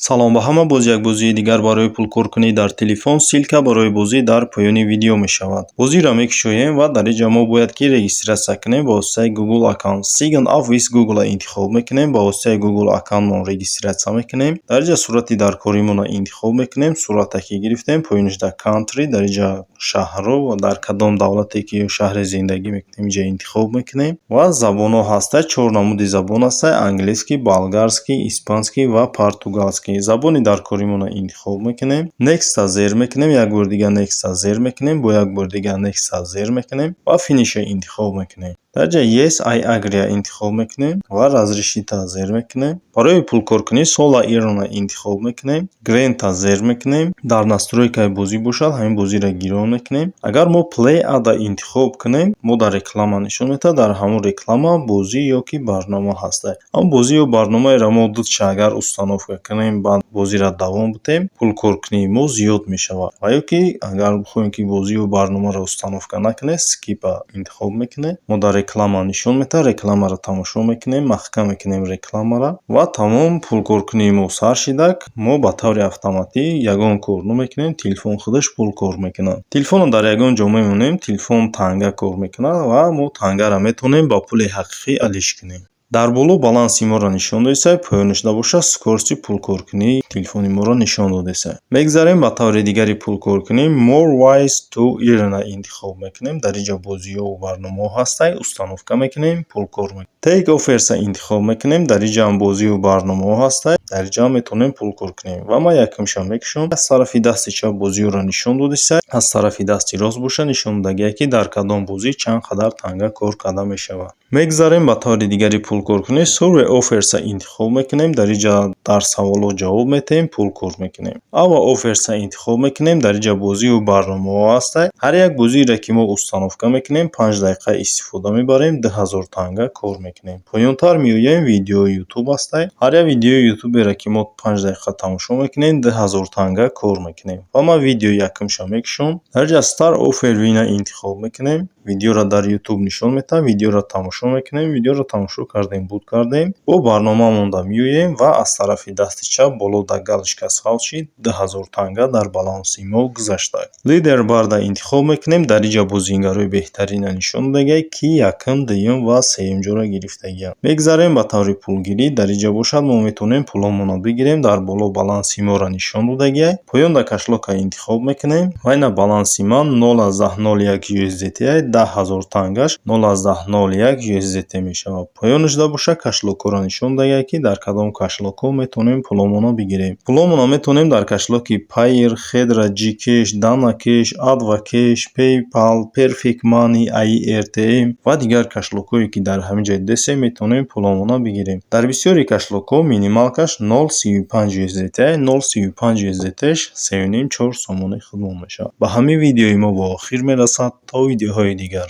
Салом ба ҳама. Боз як бозии дигар барои пулкоркунӣ дар телефон. Ссылка барои бозӣ дар поёни видео мешавад. Бозиро мекушоем ва дар инҷа мо бояд ки регистрация кунем ба воситаи Google аккаунт. Sign up with Google интихоб мекунем, ба воситаи Google аккаунтмон регистрация мекунем. Дар инҷа сурати даркоримонро интихоб мекунем. Сурате ки гирифтем, поёниш дар country, дар инҷа шаҳрро ва дар кадом давлате ки ё шаҳре зиндагӣ мекунем, инҷа интихоб мекунем. Ва забонҳо ҳаста, чор намуди забон ҳаста: английский, болгарский, испанский ва португалский. Забони даркоримонро интихоб мекунем. Next-а зер мекунем, як бори дигар Next-а зер мекунем, бо як бори дигар Next-а зер мекунем ва Finish-а интихоб мекунем. Дар ҷа Yes, I agree интихоб мекунем ва Разрешить-а зер мекунем. Барои пулкоркунӣ Solo Earn-а интихоб мекунем, Grant-а зер мекунем. Дар настройкаи бозӣ бошад, ҳамин бозиро гирон мекунем. Агар мо Play Ad-а интихоб кунем, мо дар реклама нишон медиҳад, дар ҳамон реклама бозӣ ё ки барнома ҳаста. Ҳамон бозӣ ё барномаеро мо дутша агар установка кунем, баъд бозиро давом бидиҳем, пулкоркунии мо зиёд мешавад. Ва ё ки агар бихоҳем, ки бозӣ ё барномаро установка накунем, Skip-а интихоб мекунем. Мо дар реклама нишон медиҳад, рекламаро тамошо мекунем, маҳкам мекунем рекламаро ва тамом, пулкоркунии мо сар шидак. Мо ба таври автоматӣ ягон кор намекунем, телефон худаш пул кор мекунад. Телефонро дар ягон ҷо мемонем, телефон танга кор мекунад ва мо тангаро метавонем ба пули ҳақиқӣ алиш кунем. Дар боло баланси моро нишон додеста, поёнаш набошад, скорости пулкоркунии телефони моро нишон додеста. Мегзарем ба таври дигари пулкоркунӣ. More Ways to Earn интихоб мекунем. Дар инҷа бозиҳо барномаҳо ҳастанд, установка мекунем, пулкор мекунем. Take Offers интихоб мекунем. Дар инҷа ҳам бозию барномаҳо ҳастанд. Дар инҷа ҳам метавонем пулкор кунем. Ва ман якумша мекушам. Аз тарафи дасти чап бозиҳоро нишон додеста, аз тарафи дасти рост боша, нишон додагие, ки дар кадом бозӣ чанд қадар танга кор карда мешавад. Мегзарем ба таври дигари пулкоркунӣ. Survey Offers интихоб мекунем. Дар инҷа дар саволҳо ҷавоб медиҳем, пул кор мекунем. Our Offers интихоб мекунем. Дар инҷа бозию барномаҳо ҳастанд. Ҳар як бозиеро, ки мо установка мекунем, 5 дақиқа истифода мебарем, 2000 танга кор мекунем. Поёнтар меоем, видеои Ютуб ҳастанд. Ҳар як видеои ютуберо, ки мо 5 дақиқа тамошо мекунем, 2000 танга кор мекунем. Ва ман видеои якумша мекушам. Дар инҷа Start Offer Win интихоб мекунем. Видеоро дар Ютуб нишон медиҳам, видеоро тамошо мекунем. Видеоро тамошо кардем, буд кардем. Бо барномаамонда меоем ва аз тарафи дасти чап боло дар галочка сабз шид, 2000 танга дар баланси мо гузашта. Leaderboard интихоб мекунем. Дар инҷа бозигарои беҳтаринро нишон додагиай, ки якум, дуюм ва сеюм ҷоро гирифтагианд. Мегзарем ба таври пулгирӣ. Дар инҷа бошад, мо метавонем пулҳомонро бигирем. Дар боло баланси моро нишон додагиай. Поён дар кошелёка интихоб мекунем ва ина баланси ман 0,01 USDT, 10 000 тангаш 0,01 USDT мешавад. Поёнашда бошад, кошелёкҳоро нишон додагиай, ки дар кадом кошелёкҳо метавонем пулҳомонро бигирем. Пулҳомонро метавонем дар кошелёки Payeer, Xedra, Gcash, Dana Cash, AdvCash, PayPal, Perfect Money, AirTM ва дигар кошелёкҳое, ки дар ҳамин ҷо дидесем, метавонем пулҳомонро бигирем. Дар бисёри кошелёкҳо минималкаш 0,35 USDT, 0,35 USDT 3,5-4 сомони худмон мешавад. Ба ҳамин видеои мо ба охир мерасад. То видеоҳои дигар.